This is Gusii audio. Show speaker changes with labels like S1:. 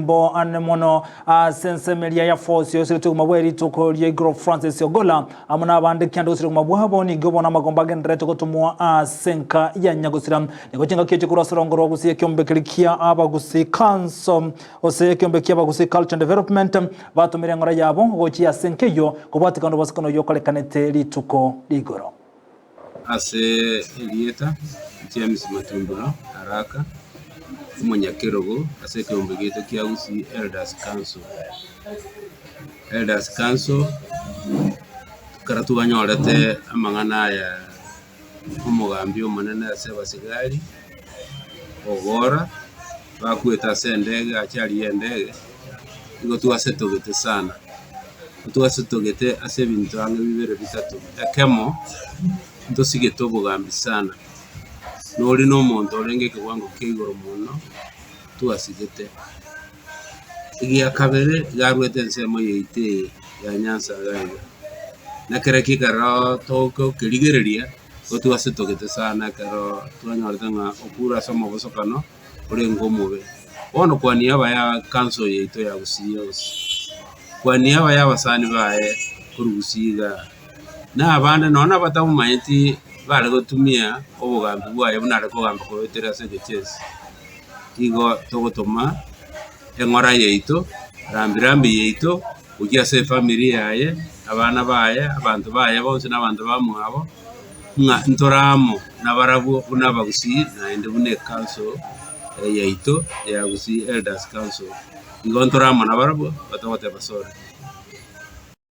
S1: Omonyanyimbo ane mono ase ensemo eria ya Force osiretwe obogima bwaye rituko ria igoro Francis Ogolla amo nabande kianda gosira obogima bwabo nigo bono amagomba agendererete gotomwa ase enka ya Nyagosira. Nigo chingaki echi korwa ase orongo rwa Gusii ekiombe keria kia Abagusii Council gose ekiombe kia Abagusii Culture and Development batomire eng'ora yabo gochia ase enka eyio kobwatikana obosikano oyio okorekanete rituko rigoro.
S2: Ase erieta James Matumbula Araka, omonyakerogo ase ekeombe giaito kia Gusii Elders Council. Elders Council ekero twanyorete amang'ana aya omogambi omonene ase abasigari, Ogora, bakwete ase endege ajali ya endege, nigo twasetogete sana. Twasetogete ase ebinto ang'e bibere bitato, ekemo, ntosigete obogambi sana, nori na omonto orenge ekewango kia igoro mono, twasigete. Egia kabere, iga arwete ensemo yaito eye ya Nyanza iga iga, na kerokio ekero togokerigereria, nigo twasetogete sana ekero twanyorete ng'a okure ase omobosokano. orenge omobe. Bono kwa niaba ya council yaito ya Gusii yonsi, kwa niaba ya abasani baye korwa Gusii igaa, na abande nonya na abatamomanyeti bare gotumia obogambi bwaye buna are kogamba koetera ase egechesi. Igo togotoma eng'ora yaito, rambi rambi yaito, gochia ase efamiri yaye, abana baye, abanto baye bonsi na abanto bamwabo. ng'a ntore amo nabarabwo buna abagusii naende buna ecouncil yaito ya Gusii Elders Council. Igo ntore amo nabarabwo batogoteba sorry.